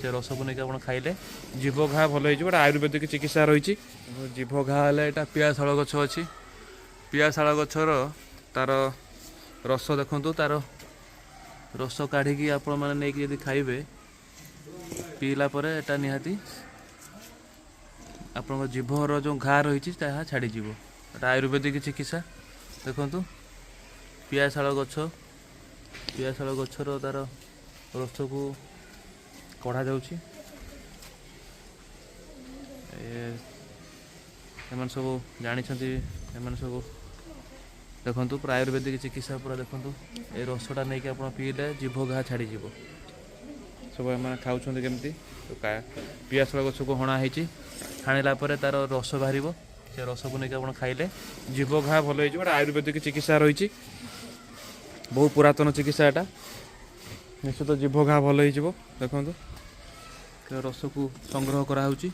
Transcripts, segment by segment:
ସେ ରସକୁ ନେଇକି ଆପଣ ଖାଇଲେ ଜିଭ ଘା ଭଲ ହେଇଯିବ। ଏଇଟା ଆୟୁର୍ବେଦିକ ଚିକିତ୍ସା ରହିଛି। ଜିଭ ଘା ହେଲେ ଏଇଟା ପିଆଶାଳ ଗଛ ଅଛି। ପିଆଶାଳ ଗଛର ତାର ରସ ଦେଖନ୍ତୁ, ତାର ରସ କାଢ଼ିକି ଆପଣମାନେ ନେଇକି ଯଦି ଖାଇବେ, ପିଇଲା ପରେ ଏଇଟା ନିହାତି ଆପଣଙ୍କ ଜିଭର ଯେଉଁ ଘା ରହିଛି ତାହା ଛାଡ଼ିଯିବ। ଏଇଟା ଆୟୁର୍ବେଦିକ ଚିକିତ୍ସା। ଦେଖନ୍ତୁ ପିଆଶାଳ ଗଛ, ପିଆଶାଳ ଗଛର ତାର ରସକୁ କଢ଼ାଯାଉଛି। ଏମାନେ ସବୁ ଜାଣିଛନ୍ତି, ଏମାନେ ସବୁ ଦେଖନ୍ତୁ ପୁରା ଆୟୁର୍ବେଦିକ ଚିକିତ୍ସା ପୁରା। ଦେଖନ୍ତୁ ଏ ରସଟା ନେଇକି ଆପଣ ପିଇଲେ ଜିଭ ଘା ଛାଡ଼ିଯିବ। ସବୁ ଏମାନେ ଖାଉଛନ୍ତି କେମିତି। ପିଆଶାଳ ଗଛକୁ ହଣା ହେଇଛି, ହାଣିଲା ପରେ ତାର ରସ ବାହାରିବ। ସେ ରସକୁ ନେଇକି ଆପଣ ଖାଇଲେ ଜିଭ ଘା ଭଲ ହେଇଯିବ। ଏଇଟା ଆୟୁର୍ବେଦିକ ଚିକିତ୍ସା ରହିଛି, ବହୁ ପୁରାତନ ଚିକିତ୍ସା ଏଟା। ନିଶ୍ଚିତ ଜିଭ ଘା ଭଲ ହେଇଯିବ। ଦେଖନ୍ତୁ ରସକୁ ସଂଗ୍ରହ କରାହେଉଛି,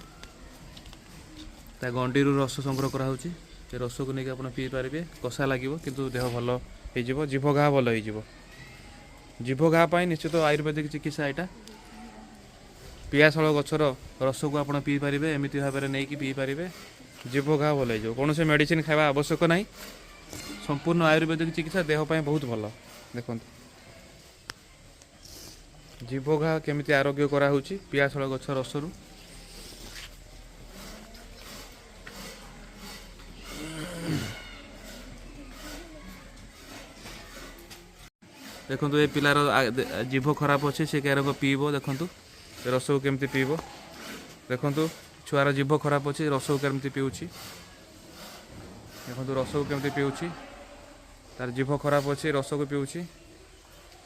ତା ଗଣ୍ଡିରୁ ରସ ସଂଗ୍ରହ କରାହେଉଛି। ସେ ରସକୁ ନେଇକି ଆପଣ ପିଇ ପାରିବେ। କଷା ଲାଗିବ କିନ୍ତୁ ଦେହ ଭଲ ହେଇଯିବ, ଜିଭ ଘା ଭଲ ହେଇଯିବ। ଜିଭ ଘା ପାଇଁ ନିଶ୍ଚିତ ଆୟୁର୍ବେଦିକ ଚିକିତ୍ସା ଏଇଟା। ପିଆଶାଳ ଗଛର ରସକୁ ଆପଣ ପିଇ ପାରିବେ, ଏମିତି ଭାବରେ ନେଇକି ପିଇପାରିବେ, ଜିଭ ଘା ଭଲ ହେଇଯିବ। କୌଣସି ମେଡ଼ିସିନ ଖାଇବା ଆବଶ୍ୟକ ନାହିଁ। ସମ୍ପୂର୍ଣ୍ଣ ଆୟୁର୍ବେଦିକ ଚିକିତ୍ସା, ଦେହ ପାଇଁ ବହୁତ ଭଲ। ଦେଖନ୍ତୁ ଜିଭ ଘା କେମିତି ଆରୋଗ୍ୟ କରାହେଉଛି ପିଆଶାଳ ଗଛ ରସରୁ। ଦେଖନ୍ତୁ ଏ ପିଲାର ଜିଭ ଖରାପ ଅଛି, ସେ କେରକ ପିଇବ। ଦେଖନ୍ତୁ ଏ ରସକୁ କେମିତି ପିଇବ। ଦେଖନ୍ତୁ ଛୁଆର ଜିଭ ଖରାପ ଅଛି, ରସକୁ କେମିତି ପିଉଛି। ଦେଖନ୍ତୁ ରସକୁ କେମିତି ପିଉଛି। ତାର ଜିଭ ଖରାପ ଅଛି, ରସକୁ ପିଉଛି।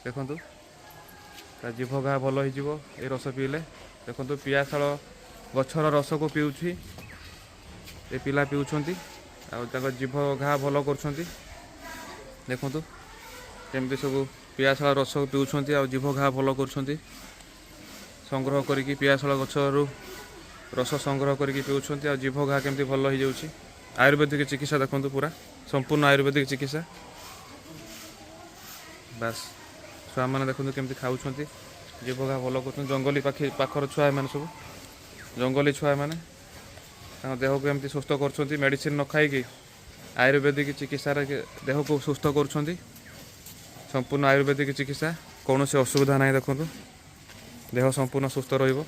ଦେଖନ୍ତୁ ତା ଜିଭ ଘା ଭଲ ହେଇଯିବ ଏ ରସ ପିଇଲେ। ଦେଖନ୍ତୁ ପିଆଶାଳ ଗଛର ରସକୁ ପିଉଛି ଏ ପିଲା, ପିଉଛନ୍ତି ଆଉ ତାଙ୍କ ଜିଭ ଘା ଭଲ କରୁଛନ୍ତି। ଦେଖନ୍ତୁ କେମିତି ସବୁ ପିଆଶାଳ ରସ ପିଉଛନ୍ତି ଆଉ ଜିଭ ଘା ଭଲ କରୁଛନ୍ତି। ସଂଗ୍ରହ କରିକି ପିଆଶାଳ ଗଛରୁ ରସ ସଂଗ୍ରହ କରିକି ପିଉଛନ୍ତି ଆଉ ଜିଭ ଘା କେମିତି ଭଲ ହେଇଯାଉଛି। ଆୟୁର୍ବେଦିକ ଚିକିତ୍ସା ଦେଖନ୍ତୁ, ପୁରା ସମ୍ପୂର୍ଣ୍ଣ ଆୟୁର୍ବେଦିକ ଚିକିତ୍ସା। ବାସ୍, ଛୁଆମାନେ ଦେଖନ୍ତୁ କେମିତି ଖାଉଛନ୍ତି, ଜିଭ ଘା ଭଲ କରୁଛନ୍ତି। ଜଙ୍ଗଲୀ ପାଖର ଛୁଆ ଏମାନେ, ସବୁ ଜଙ୍ଗଲୀ ଛୁଆ ଏମାନେ। ତାଙ୍କ ଦେହକୁ ଏମିତି ସୁସ୍ଥ କରୁଛନ୍ତି, ମେଡ଼ିସିନ ନ ଖାଇକି ଆୟୁର୍ବେଦିକ ଚିକିତ୍ସାରେ ଦେହକୁ ସୁସ୍ଥ କରୁଛନ୍ତି। ସମ୍ପୂର୍ଣ୍ଣ ଆୟୁର୍ବେଦିକ ଚିକିତ୍ସା, କୌଣସି ଅସୁବିଧା ନାହିଁ। ଦେଖନ୍ତୁ ଦେହ ସମ୍ପୂର୍ଣ୍ଣ ସୁସ୍ଥ ରହିବ।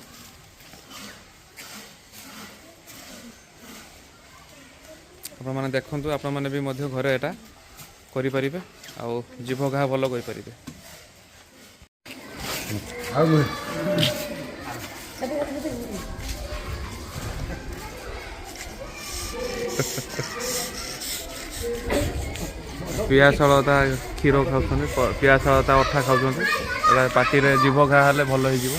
ଆପଣମାନେ ଦେଖନ୍ତୁ, ଆପଣମାନେ ବି ମଧ୍ୟ ଘରେ ଏଇଟା କରିପାରିବେ ଆଉ ଜିଭ ଘା ଭଲ କରିପାରିବେ। ଆଉ ନୁହେଁ। ପିଆଶାଳ ତା କ୍ଷୀର ଖାଉଛନ୍ତି, ପିଆଶାଳ ତା ଅଠା ଖାଉଛନ୍ତି। ଏଟା ପାଟିରେ ଜିଭ ଘା ହେଲେ ଭଲ ହେଇଯିବ।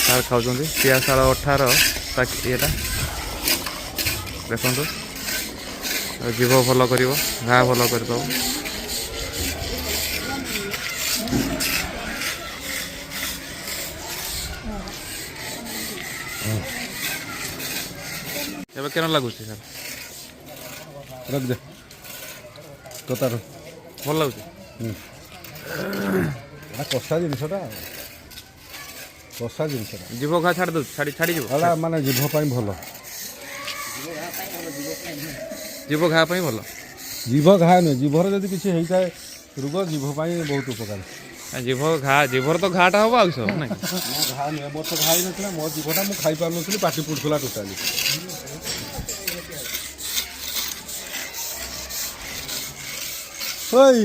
ତାର ଖାଉଛନ୍ତି ପିଆଶାଳ ଅଠାର ତା ଇଏଟା। ଦେଖନ୍ତୁ ଜିଭ ଭଲ କରିବ, ଘା ଭଲ କରିଦେବ। ଏବେ କେନ ଲାଗୁଛି ସାର୍? ରଖିଦେ ତ ତାର। ଭଲ ଲାଗୁଛି। ଏଟା କଷା ଜିନିଷଟା ଆଉ କଷା ଜିନିଷଟା। ଜିଭ ଘା ଛାଡ଼ି ଦେଉଛି, ଛାଡ଼ିଯିବ। ଏଟା ମାନେ ଜିଭ ପାଇଁ ଭଲ। ଜିଭ ଘା ପାଇଁ ଭଲ। ଜିଭ ଘା ନୁହେଁ, ଜିଭର ଯଦି କିଛି ହେଇଥାଏ ରୋଗ, ଜିଭ ପାଇଁ ବହୁତ ଉପକାର। ଜିଭ ଘା, ଜିଭର ତ ଘାଟା ହବ ଆଉ ସବୁ ନାଇଁ। ମୋ ଘା ନୁହେଁ, ମୋର ତ ଘା ହେଇନଥିଲା। ମୋ ଜିଭଟା ମୁଁ ଖାଇପାରୁନଥିଲି, ପାଟି ପୋଡ଼ୁଥିଲା ଟୋଟାଲି। ଓଇ।